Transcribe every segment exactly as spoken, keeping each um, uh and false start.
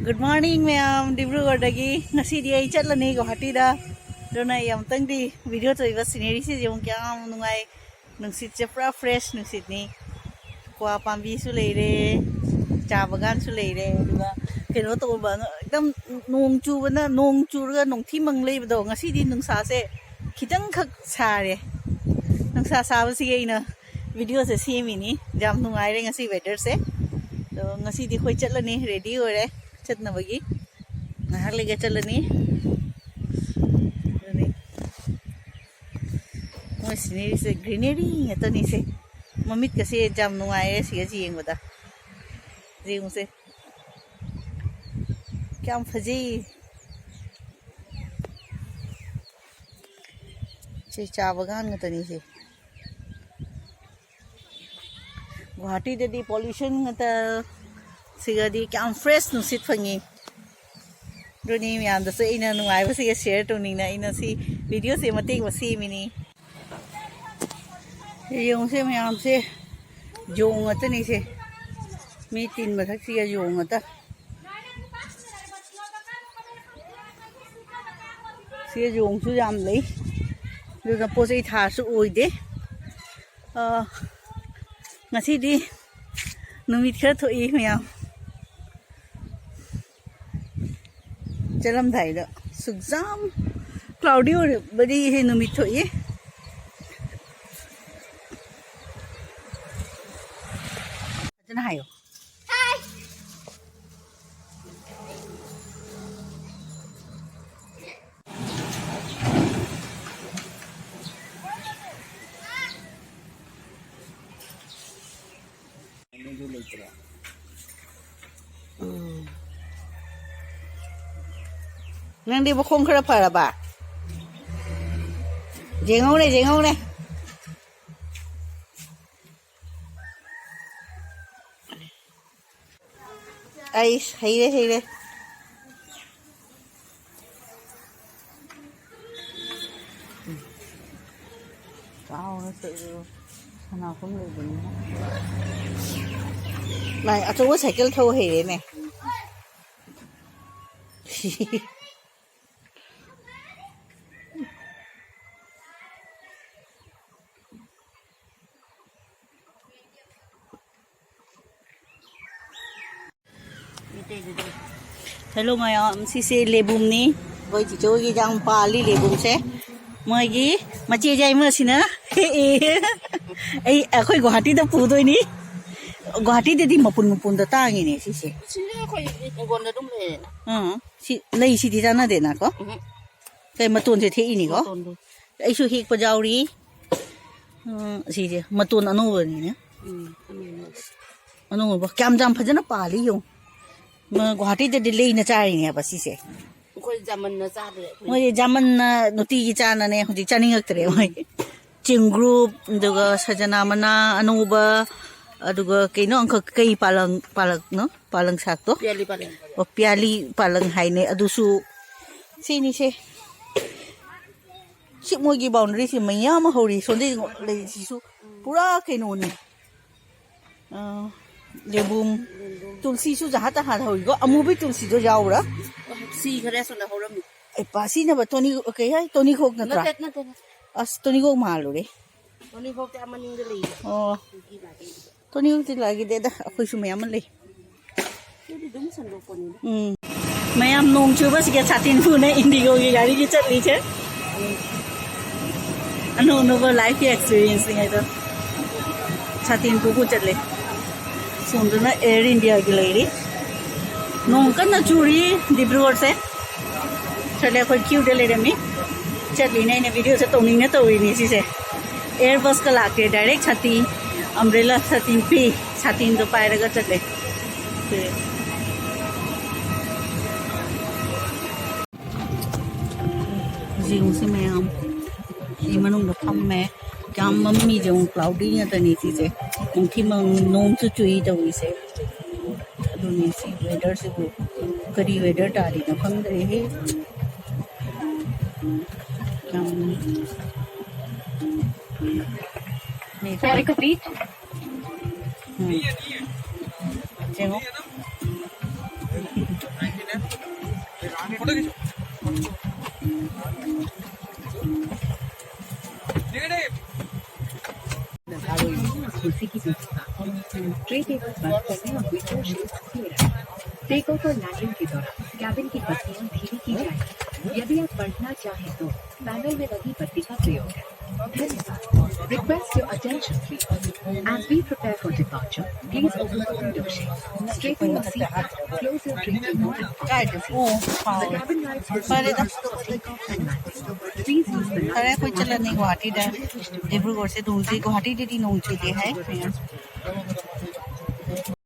Good morning, ꯃꯌꯥꯝ, ꯗꯤꯕ꯭ꯔꯨꯒꯔꯗꯒꯤ꯫ ꯉꯁꯤꯗꯤ ꯑꯩ ꯆꯠꯂꯅꯤ ꯒꯨꯋꯥꯍꯥꯇꯤꯗ꯫ ꯑꯗꯨꯅ ꯑꯩ ꯑꯃꯨꯛꯇꯪꯗꯤ video ꯇꯧꯔꯤꯕ sceneryꯁꯤ ꯌꯦꯡꯉꯨ, ꯀꯌꯥꯝ ꯅꯨꯡꯉꯥꯏ꯫ ꯅꯨꯡꯁꯤꯠꯁꯦ ꯄꯨꯔꯥ fresh ꯅꯨꯡꯁꯤꯠꯅꯤ꯫ ꯀ꯭ꯋꯥ ꯄꯥꯝꯕꯤꯁꯨ ꯂꯩꯔꯦ, ꯆꯥ ꯕꯒꯥꯟꯁꯨ ꯂꯩꯔꯦ, ꯑꯗꯨꯒ ꯀꯩꯅꯣ ꯇꯧꯕ, ꯑꯦꯛꯗꯝ ꯅꯣꯡ ꯆꯨꯕꯅ, ꯅꯣꯡ ꯆꯨꯔꯒ ꯅꯣꯡꯊꯤ ꯃꯪ ꯂꯩꯕꯗꯣ, ꯉꯁꯤꯗꯤ ꯅꯨꯡꯁꯥꯁꯦ ꯈꯤꯇꯪꯈꯛ ꯁꯥꯔꯦ꯫ ꯅꯨꯡꯁꯥ ꯁꯥꯕꯁꯤꯒꯤ ꯑꯩꯅ videoꯁꯦ ꯁꯦꯝꯃꯤꯅꯤ꯫ ꯌꯥꯝ ꯅꯨꯡꯉꯥꯏꯔꯦ ꯉꯁꯤ weatherꯁꯦ꯫ ꯑꯗꯣ ꯉꯁꯤꯗꯤ ꯑꯩꯈꯣꯏ ꯆꯠꯂꯅꯤ, ready ꯑꯣꯏꯔꯦ ꯆꯠꯅꯕꯒꯤ꯫ ꯉꯥꯏꯍꯥꯛ ꯂꯩꯒ ꯆꯠꯂꯅꯤ꯫ ꯑꯗꯨꯅꯤ꯫ ꯃꯣꯏ sceneryꯁꯦ greenery ꯉꯥꯛꯇꯅꯤꯁꯦ꯫ ꯃꯃꯤꯠꯀꯁꯦ ꯌꯥꯝ ꯅꯨꯡꯉꯥꯏꯔꯦ ꯁꯤꯒꯁꯦ ꯌꯦꯡꯕꯗ꯫ ꯌꯦꯡꯉꯨꯁꯦ꯫ ꯀꯌꯥꯝ ꯐꯖꯩ꯫ ꯁꯤ ꯆꯥ ꯕꯒꯥꯟ ꯉꯥꯛꯇꯅꯤꯁꯦ꯫ ꯒꯨꯋꯥꯍꯥꯇꯤꯗꯗꯤ pollution ꯉꯥꯛꯇ, ꯁꯤꯒꯗꯤ ꯀꯌꯥꯝ fresh ꯅꯨꯡꯁꯤꯠ ꯐꯪꯉꯤ꯫ ꯑꯗꯨꯅꯤ ꯃꯌꯥꯝꯗꯁꯨ ꯑꯩꯅ ꯅꯨꯡꯉꯥꯏꯕꯁꯤꯒ share ꯇꯧꯅꯤꯡꯅ ꯑꯩꯅ ꯁꯤ videoꯁꯦ ꯃꯇꯦꯛ ꯑꯃ ꯁꯦꯝꯃꯤꯅꯤ꯫ ꯌꯦꯡꯉꯨꯁꯦ ꯃꯌꯥꯝꯁꯦ, ꯌꯣꯡ ꯉꯥꯛꯇꯅꯤꯁꯦ꯫ ꯃꯤ ꯇꯤꯟ ꯃꯊꯛꯁꯤꯒ ꯌꯣꯡ ꯉꯥꯛꯇ꯫ ꯁꯤꯒ ꯌꯣꯡꯁꯨ ꯌꯥꯝ ꯂꯩ꯫ ꯑꯗꯨꯒ ꯄꯣꯠ ꯆꯩ ꯊꯥꯔꯁꯨ ꯑꯣꯏꯗꯦ꯫ ꯑ, ꯉꯁꯤꯗꯤ ꯅꯨꯃꯤꯠ ꯈꯔ ꯊꯣꯛꯏ ꯃꯌꯥꯝ꯫ ꯆꯠꯂꯝꯗꯥꯏꯗ ꯁꯨꯛ ꯌꯥꯝ cloudy ꯑꯣꯏꯔꯕꯗꯤ ꯍꯦ ꯅꯨꯃꯤꯠ ꯊꯣꯛꯏ꯫ ꯐꯖꯅ ꯍꯥꯏꯌꯣ꯫ ꯎꯝ꯫ ꯅꯪꯗꯤ ꯃꯈꯣꯡ ꯈꯔ ꯐꯔꯕ? ꯌꯦꯡꯍꯧꯅꯦ, ꯌꯦꯡꯍꯧꯅꯦ꯫ ꯑꯩꯁ, ꯍꯩꯔꯦ, ꯍꯩꯔꯦ꯫ ꯆꯥꯎꯅ ꯆꯠꯂꯨ꯫ ꯁꯅꯥꯐꯝ ꯂꯩꯕꯅꯤꯅ꯫ ꯂꯥꯏ ꯑꯆꯧꯕ ꯁꯥꯏꯀꯜ ꯊꯧ ꯍꯩꯔꯦꯅꯦ꯫ ꯍꯦꯜꯂꯣ ꯃꯌꯥꯝ, ꯁꯤꯁꯦ ꯂꯦꯕꯨꯝꯅꯤ꯫ ꯑꯩꯈꯣꯏ ꯆꯤꯆꯦ ꯍꯣꯏꯒꯤ ꯌꯥꯝ ꯄꯥꯜꯂꯤ ꯂꯦꯕꯨꯝꯁꯦ꯫ ꯃꯣꯏꯒꯤ ꯃꯆꯦ ꯌꯥꯏꯃꯁꯤꯅ ꯍꯦꯛꯑꯦ꯫ ꯑꯩ, ꯑꯩꯈꯣꯏ ꯒꯨꯋꯥꯍꯥꯇꯤꯗ ꯄꯨꯗꯣꯏꯅꯤ꯫ ꯒꯨꯋꯥꯍꯥꯇꯤꯗꯗꯤ ꯃꯄꯨꯟ ꯃꯄꯨꯟꯗ ꯇꯥꯡꯉꯤꯅꯦ ꯁꯤꯁꯦ꯫ ꯁꯤꯁꯦ ꯑꯩꯈꯣꯏ ꯍꯤꯡꯒꯣꯜꯗ ꯑꯗꯨꯝ ꯂꯩꯌꯦꯅ꯫ ꯑꯥ, ꯁꯤ ꯂꯩꯁꯤꯗꯤ ꯆꯥꯟꯅꯗꯦꯅꯀꯣ꯫ ꯎꯝ꯫ ꯀꯩ ꯃꯇꯣꯟꯁꯦ ꯊꯦꯛꯏꯅꯤꯀꯣ꯫ ꯃꯇꯣꯟꯗꯣ꯫ ꯑꯩꯁꯨ ꯍꯦꯛꯄ ꯌꯥꯎꯔꯤ꯫ ꯎꯝ, ꯁꯤꯁꯦ ꯃꯇꯣꯟ ꯑꯅꯧꯕꯅꯤꯅꯦ꯫ ꯎꯝ, ꯑꯅꯧꯕ꯫ ꯑꯅꯧꯕ ꯀꯌꯥꯝ ꯌꯥꯝ ꯐꯖꯅ ꯄꯥꯜꯂꯤ ꯌꯦꯡꯉꯨ꯫ ꯃ-, ꯒꯨꯋꯥꯍꯥꯇꯤꯗꯗꯤ ꯂꯩꯅ ꯆꯥꯔꯤꯅꯦꯕ ꯁꯤꯁꯦ꯫ ꯑꯩꯈꯣꯏ ꯖꯥꯃꯟꯅ ꯆꯥꯗ꯭ꯔꯦ ꯑꯩꯈꯣꯏ꯫ ꯃꯣꯏꯗꯤ ꯖꯥꯃꯟꯅ ꯅꯨꯡꯇꯤꯒꯤ ꯆꯥꯅꯅꯦ ꯍꯧꯖꯤꯛ ꯆꯥꯅꯤꯡꯉꯛꯇ꯭ꯔꯦ ꯃꯣꯏ꯫ ꯆꯤꯡꯒ꯭ꯔꯨꯞ, ꯑꯗꯨꯒ ꯁꯖꯅꯥ ꯃꯅꯥ ꯑꯅꯧꯕ, ꯑꯗꯨꯒ ꯀꯩꯅꯣ ꯑꯃꯈꯛ ꯀꯩ ꯄꯥꯂꯪ, ꯄꯥꯂꯛꯅꯣ? ꯄꯥꯂꯪ ꯁꯥꯛꯇꯣ? ꯄꯤꯌꯥꯂꯤ ꯄꯥꯂꯪ꯫ ꯑꯣ, ꯄꯤꯌꯥꯂꯤ ꯄꯥꯂꯪ ꯍꯥꯏꯅꯦ ꯑꯗꯨꯁꯨ꯫ ꯁꯤꯅꯤꯁꯦ꯫ ꯁꯤ ꯃꯣꯏꯒꯤ ꯕꯥꯎꯟꯗꯔꯤꯁꯤ ꯃꯌꯥꯝ ꯑꯃ ꯍꯧꯔꯤ꯫ ꯁꯣꯝꯗꯩ ꯂꯩꯁꯤꯁꯨ ꯄꯨꯔꯥ ꯀꯩꯅꯣꯅꯤ꯫ ꯑ, ꯂꯦꯕꯨꯝ, ꯇꯨꯜꯁꯤꯁꯨ ꯖꯍꯥ ꯇꯍꯥ ꯍꯧꯔꯤꯀꯣ꯫ ꯑꯃꯨꯕꯤ ꯇꯨꯜꯁꯤꯗꯣ ꯌꯥꯎꯕ꯭ꯔꯥ? ꯁꯤꯈꯔꯦ, ꯑꯁꯣꯝꯗ ꯍꯧꯔꯝꯃꯤ꯫ ꯑꯦ, ꯄꯥ, ꯁꯤꯅꯕ ꯇꯣꯅꯤ, ꯀꯩ ꯍꯥꯏ? ꯇꯣꯅꯤꯈꯣꯛ ꯅꯠꯇ꯭ꯔꯥ? ꯅꯠꯇꯦ, ꯅꯠꯇꯦ, ꯅꯠꯇꯦ꯫ ꯑꯁ, ꯇꯣꯅꯤꯈꯣꯛ ꯃꯥꯜꯂꯨꯔꯦ꯫ ꯇꯣꯅꯤꯈꯣꯛꯇꯤ ꯑꯥ ꯃꯅꯤꯡꯗ ꯂꯩꯌꯦ꯫ ꯑꯣ꯫ ꯇꯣꯅꯤꯈꯣꯛꯇꯤ ꯂꯥꯛꯈꯤꯗꯦꯗ, ꯑꯩꯈꯣꯏꯁꯨ ꯃꯌꯥꯝ ꯑꯃ ꯂꯩ꯫ ꯑꯗꯨꯗꯤ ꯑꯗꯨꯝ ꯁꯟꯗꯣꯛꯄꯅꯤꯗ꯫ ꯎꯝ꯫ ꯃꯌꯥꯝ ꯅꯣꯡ ꯆꯨꯕꯁꯤꯒ ꯁꯥꯇꯤꯟ ꯄꯨꯅ ꯏꯟꯗꯤꯒꯣꯒꯤ ꯒꯥꯔꯤꯒꯤ ꯆꯠꯂꯤꯁꯦ꯫ ꯑꯅꯧ ꯑꯅꯧꯕ ꯂꯥꯏꯐꯀꯤ ꯑꯦꯛꯁꯄꯤꯔꯤꯌꯦꯟꯁꯅꯤ ꯍꯥꯏꯗꯣ꯫ ꯁꯥꯇꯤꯟ ꯄꯨ ꯄꯨ ꯆꯠꯂꯦ꯫ ꯁꯣꯝꯗꯅ ꯑꯦꯌꯔ ꯏꯟꯗꯤꯌꯥꯒꯤ ꯂꯩꯔꯤ꯫ ꯅꯣꯡ ꯀꯟꯅ ꯆꯨꯔꯤ ꯗꯤꯕ꯭ꯔꯨꯒꯔꯁꯦ꯫ ꯆꯠꯂꯦ, ꯑꯩꯈꯣꯏ ꯀ꯭ꯌꯨꯗ ꯂꯩꯔꯝꯃꯤ꯫ ꯆꯠꯂꯤꯅꯦ, ꯑꯩꯅ ꯚꯤꯗꯤꯑꯣꯁꯦ ꯇꯧꯅꯤꯡꯅ ꯇꯧꯔꯤꯅꯤ ꯁꯤꯁꯦ꯫ ꯑꯦꯌꯔ ꯕꯁꯀ ꯂꯥꯛꯇꯦ, ꯗꯥꯏꯔꯦꯛ ꯁꯥꯇꯤꯟ, ꯑꯝꯕ꯭ꯔꯦꯂꯥ ꯁꯥꯇꯤꯟ ꯄꯤ, ꯁꯥꯇꯤꯟꯗꯣ ꯄꯥꯏꯔꯒ ꯆꯠꯂꯦ꯫ ꯌꯦꯡꯉꯨꯁꯦ ꯃꯌꯥꯝ, ꯁꯤ ꯃꯅꯨꯡꯗ ꯐꯝꯃꯦ꯫ ꯌꯥꯝ ꯃꯝꯃꯤꯁꯦ ꯑꯃꯨꯛ ꯀ꯭ꯂꯥꯎꯗꯤ ꯉꯥꯛꯇꯅꯤ ꯁꯤꯁꯦ꯫ ꯅꯨꯡꯊꯤ ꯃꯪ-, ꯅꯣꯡꯁꯨ ꯆꯨꯏ ꯇꯧꯔꯤꯁꯦ꯫ ꯑꯗꯨꯅꯤ ꯁꯤ ꯋꯦꯗꯔꯁꯤꯕꯨ ꯀꯔꯤ ꯋꯦꯗꯔ ꯇꯥꯔꯤꯅꯣ ꯈꯪꯗ꯭ꯔꯦꯍꯦ꯫ ꯌꯥꯝ ꯎꯝ꯫ ꯌꯦꯡꯉꯣ꯫ फोटो खींचो। नेगेटिव। कुर्सी की पीठ का ट्रे टेबल बंद करने और विंडो शीट खोल रखें। टेक ऑफ और लैंडिंग के दौरान कैबिन की बत्तियां धीमी की जाएंगी। यदि आप बढ़ना चाहें तो पैनल में लगी बत्ती का प्रयोग करें। धन्यवाद। Request your attention, please. As we prepare for departure, please open the window shade. Straighten your seat belt. Close your tray table and pocket seat. The cabin lights will be on for takeoff and landing. Please use the lights. ꯑꯩꯈꯣꯏ ꯆꯠꯂꯅꯤ ꯒꯨꯋꯥꯍꯥꯇꯤꯗ꯫ ꯗꯤꯕ꯭ꯔꯨꯒꯔꯁꯦ ꯅꯣꯡ ꯆꯨꯏ, ꯒꯨꯋꯥꯍꯥꯇꯤꯗꯗꯤ ꯅꯣꯡ ꯆꯨꯗꯦ ꯍꯥꯏ꯫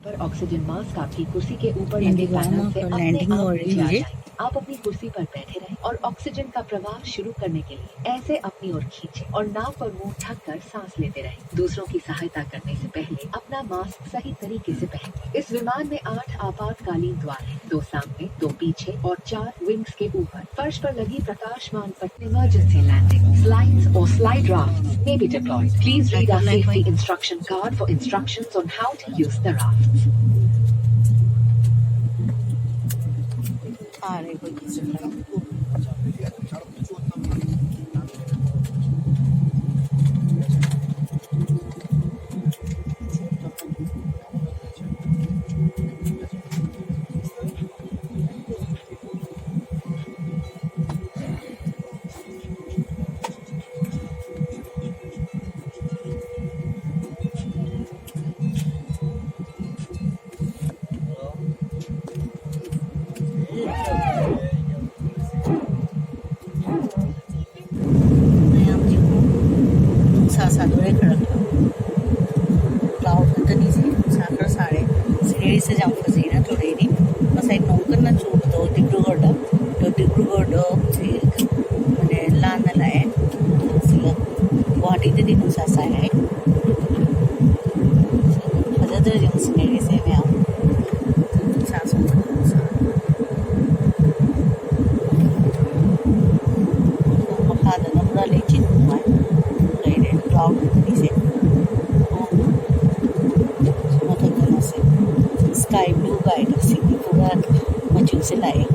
पर oxygen mask आपकी कुर्सी के ऊपर लगे पैनल से अपने आप नीचे आ जाए। आप अपनी कुर्सी पर बैठे रहें और ऑक्सीजन का प्रवाह शुरू करने के लिए ऐसे अपनी ओर खींचें और नाक और मुंह ढककर सांस लेते रहें। दूसरों की सहायता करने से पहले अपना मास्क सही तरीके से पहनें। इस विमान में आठ आपातकालीन द्वार हैं, दो सामने, दो पीछे और चार विंग्स के ऊपर। फर्श पर लगी प्रकाशमान पट्टी। Emergency landing, slides or slide rafts may be deployed. Please read our safety instruction card for instructions on how to use the rafts. ꯃꯌꯥꯝꯁꯦ ꯅꯨꯡꯁꯥ ꯁꯥꯗꯣꯔꯦ ꯈꯔ ꯈꯔ꯫ ꯀ꯭ꯂꯥꯎꯗ ꯉꯥꯛꯇꯅꯤ ꯁꯤ, ꯅꯨꯡꯁꯥ ꯈꯔ ꯁꯥꯔꯦ꯫ ꯁꯤꯅꯔꯤꯁꯦ ꯌꯥꯝ ꯐꯖꯩꯅ ꯊꯣꯔꯛꯏꯅꯤ꯫ ꯉꯁꯥꯏ ꯅꯣꯡ ꯀꯟꯅ ꯆꯨꯕꯗꯣ ꯗꯤꯕ꯭ꯔꯨꯒꯔꯗ, ꯑꯗꯣ ꯗꯤꯕ꯭ꯔꯨꯒꯔꯗꯣ ꯍꯧꯖꯤꯛ ꯃꯅꯦ ꯂꯥꯟꯅ ꯂꯥꯛꯑꯦ꯫ ꯁꯤꯒ ꯒꯨꯋꯥꯍꯥꯇꯤꯗꯗꯤ ꯅꯨꯡꯁꯥ ꯁꯥꯏ ꯍꯥꯏ꯫ ꯐꯖꯗ꯭ꯔꯣ ꯌꯦꯡꯉꯨ ꯁꯤꯅꯔꯤꯁꯦ ꯃꯌꯥꯝ? ꯅꯨꯡꯁꯥ ꯁꯣꯝꯗ ꯅꯨꯡꯁꯥ꯫ ꯃꯈꯥꯗꯅ ꯄꯨꯔꯥ ꯂꯩꯆꯤꯟ ꯅꯨꯡꯃꯥꯏ ꯂꯩꯔꯦ, ꯀ꯭ꯂꯥꯎꯗ ꯃꯅꯤꯁꯦ꯫ ꯃꯊꯛꯇꯅ ꯁꯤ ꯁ꯭ꯀꯥꯏ ꯕ꯭ꯂꯨ ꯀꯥꯏꯗꯣ, ꯁꯤꯒꯤ ꯄꯨꯔꯥ ꯃꯆꯨꯁꯦ ꯂꯥꯛꯑꯦ꯫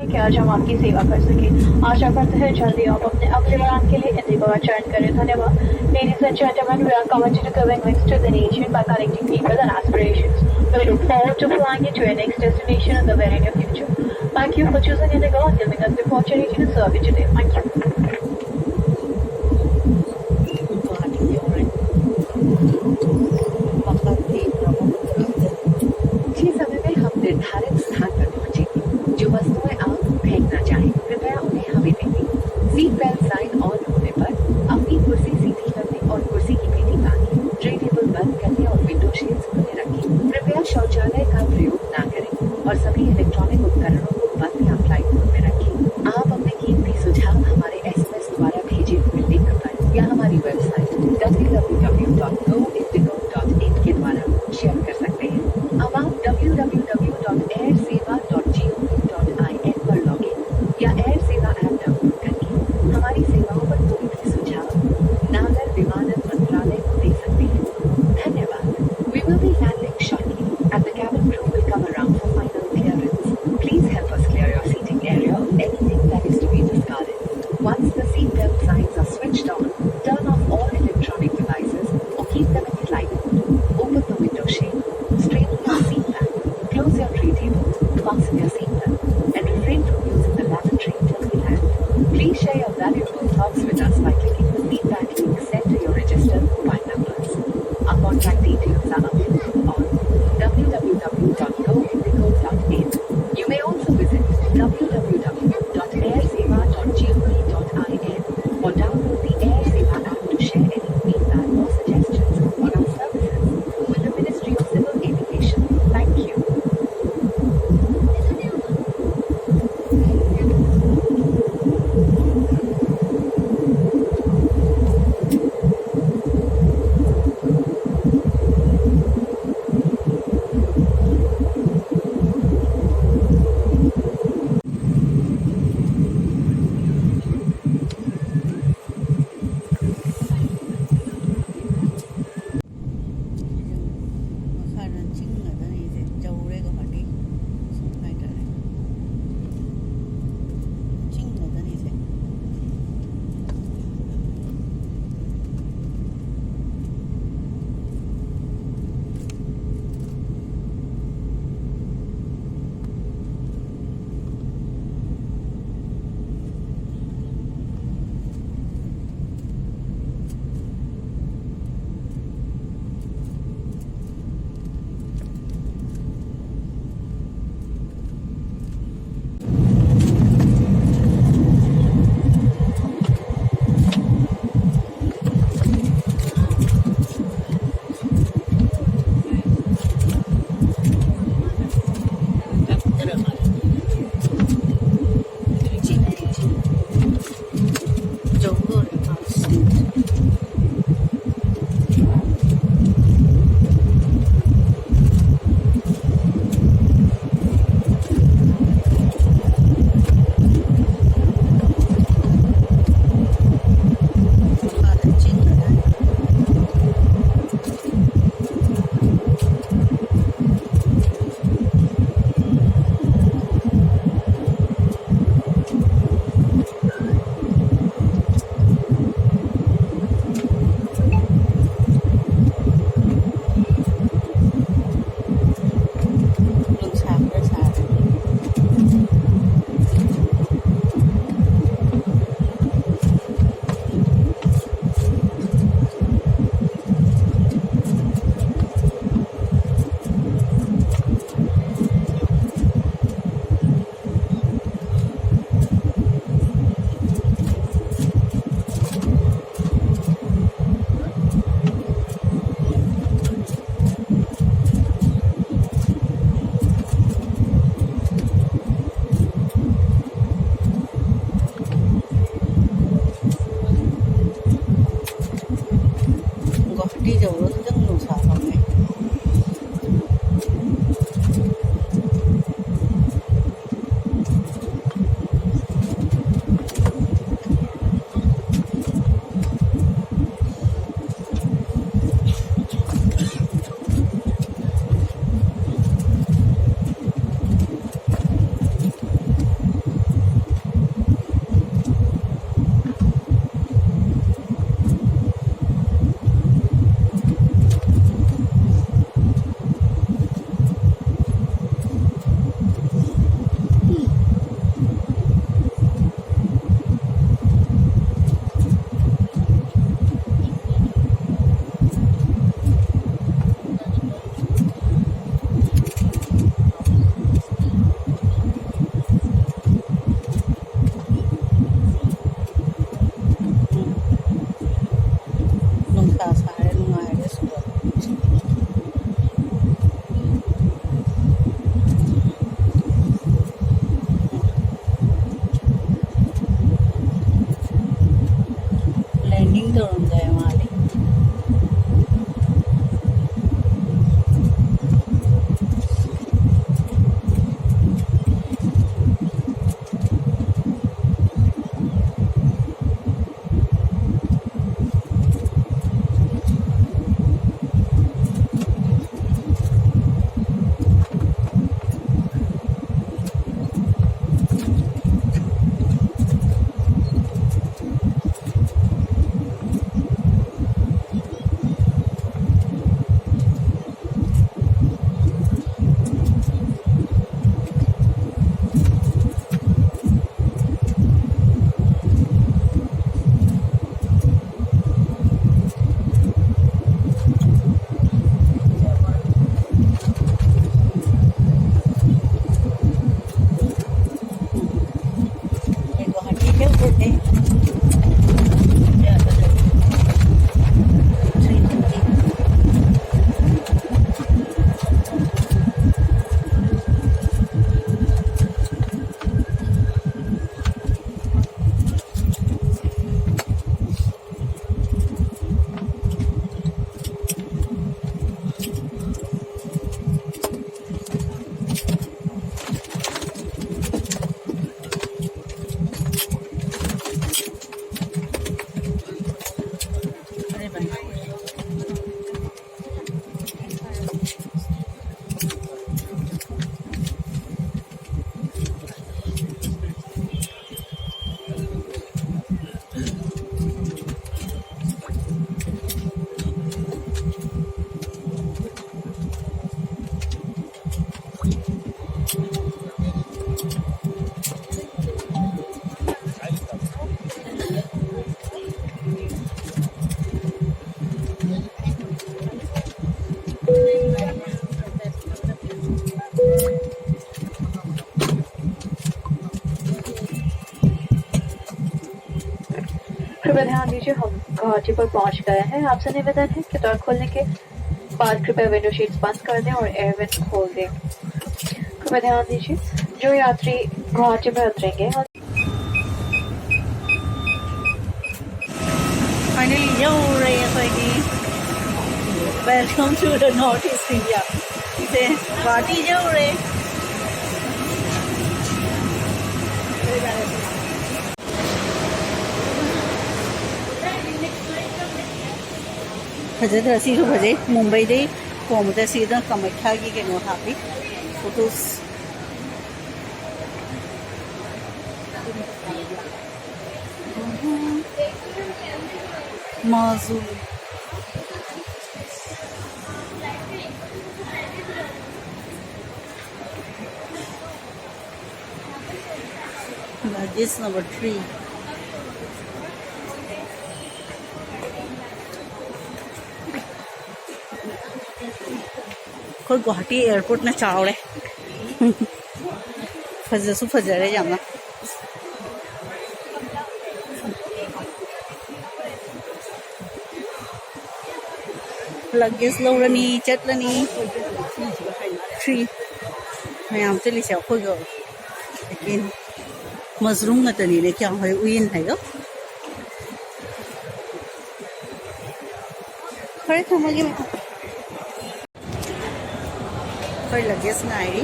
कि आज हम आपकी सेवा कर सके। आशा करते हैं जल्दी आप अपने अगले उड़ान के लिए इंडिगो का चयन करें। धन्यवाद। Ladies and gentlemen, we are committed to giving wings to the nation by connecting people and aspirations. We look forward to flying you to your next destination in the very near future. Thank you for choosing Indigo and giving us the opportunity to serve you today. Thank you. बहुत ही प्रमुख। छह समय में हम निर्धारित स्थान पर पहुंचेंगे। जो वस्तुएं आप फेंक ना चाहें, कृपया उन्हें हमें दे दें। Seat belt sign on होने पर अपनी कुर्सी सीधी करने और कुर्सी की पेटी बांधें। Tray table बंद करने और window shades खुले रखें। कृपया शौचालय का प्रयोग ना करें और सभी इलेक्ट्रॉनिक उपकरणों को बंद या flight mode में रखें। आप अपने कीमती सुझाव हमारे एसएमएस द्वारा भेजे हुए लिंक पर या हमारी website W W W dot go IndiGo dot in के द्वारा शेयर कर सकते हैं। अब आप W W W dot Air Sewa dot G O V dot I N पर लॉग इन या एयर सेवा ऐप डाउनलोड करके हमारी सेवाओं पर कोई भी सुझाव नागर विमानन मंत्रालय को दे सकते हैं। धन्यवाद। We will be landing shortly and the cabin crew will come around for final clearance. Please help us clear your seating area of anything that is to be discarded. Once the seat belt signs are switched on, turn off all electronic devices or keep them in flight mode. Open the window shade, straighten your seat back, close your tray table, fasten your seat belt, and refrain from using the lavatory till we land. Please share your valuable thoughts with us by clicking the feedback link sent to your registered mobile numbers. Our contact details are available on w w w dot go indigo dot in. You may also visit w w w dot air seva dot g o v dot i n or download the Air Seva app to share any feedback or suggestions. तो ध्यान दीजिए, हम गुवाहाटी पर पहुंच गए हैं। आपसे निवेदन है कि द्वार खोलने के बाद कृपया विंडो शीट्स बंद कर दें और एयर वेंट खोल दें। कृपया ध्यान दीजिए, जो यात्री गुवाहाटी में उतरेंगे और Finally, ꯌꯧꯔꯦ ꯑꯩꯈꯣꯏꯒꯤ꯫ Welcome to the North East India. ꯁꯦ, ꯒꯨꯋꯥꯍꯥꯇꯤ ꯌꯧꯔꯦ꯫ ꯐꯖꯗ꯭ꯔꯥ? ꯁꯤꯁꯨ ꯐꯖꯩ꯫ ꯃꯨꯝꯕꯩꯗꯩ ꯍꯣꯡꯕꯗ ꯁꯤꯗ ꯀꯥꯃꯥꯈ꯭ꯌꯥꯒꯤ ꯀꯩꯅꯣ ꯍꯥꯞꯄꯤ꯫ Photos꯫ ꯃꯥꯖꯨ꯫ Luggage number three. ꯑꯩꯈꯣꯏ ꯒꯨꯋꯥꯍꯥꯇꯤ ꯑꯦꯌꯔꯄꯣꯔꯠꯅ ꯆꯥꯎꯔꯦ꯫ ꯐꯖꯁꯨ ꯐꯖꯔꯦ ꯌꯥꯝꯅ꯫ Luggage ꯂꯧꯔꯅꯤ, ꯆꯠꯂꯅꯤ꯫ Free꯫ ꯃꯌꯥꯝ ꯆꯠꯂꯤꯁꯦ ꯑꯩꯈꯣꯏꯒ꯫ Again, mushroom ꯉꯥꯛꯇꯅꯤꯅꯦ, ꯀꯌꯥꯝ ꯍꯩ ꯎꯌꯦꯟ ꯍꯥꯏꯗꯣ꯫ ꯐꯔꯦ, ꯊꯝꯃꯒꯦ꯫ ꯑꯩꯈꯣꯏ luggage ꯉꯥꯏꯔꯤ꯫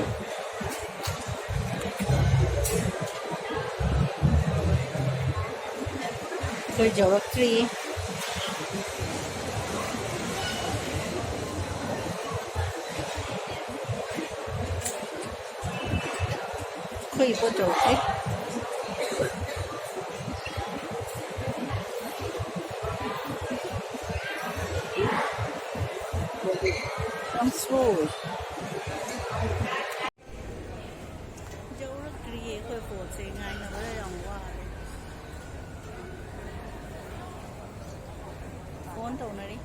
ꯑꯩꯈꯣꯏ ꯌꯧꯔꯛꯇ꯭ꯔꯤ꯫ ꯑꯩꯈꯣꯏ ꯄꯣꯠ ꯌꯧꯔꯛꯇ꯭ꯔꯤ꯫ ꯌꯥꯝ slow ꯑꯣꯏ꯫ ꯌꯧꯔꯛꯇ꯭ꯔꯤꯌꯦ ꯑꯩꯈꯣꯏ ꯄꯣꯠꯁꯦ, ꯉꯥꯏꯅꯕꯗ ꯌꯥꯝ ꯋꯥꯔꯦ꯫ Phone ꯇꯧꯅꯔꯤ꯫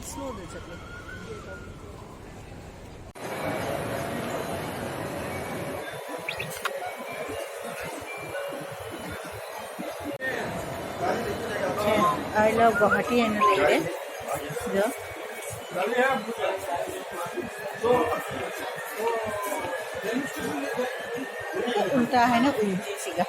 ꯁ꯭ꯂꯣꯗ ꯆꯠꯂꯦ꯫ ꯑꯩ ꯂꯚ ꯒꯨꯋꯥꯍꯥꯇꯤ ꯍꯥꯏꯅ ꯂꯩꯔꯦ꯫ ꯑꯗꯣ ꯎꯜꯇꯥ ꯍꯥꯏꯅ ꯎꯏ ꯁꯤꯒ꯫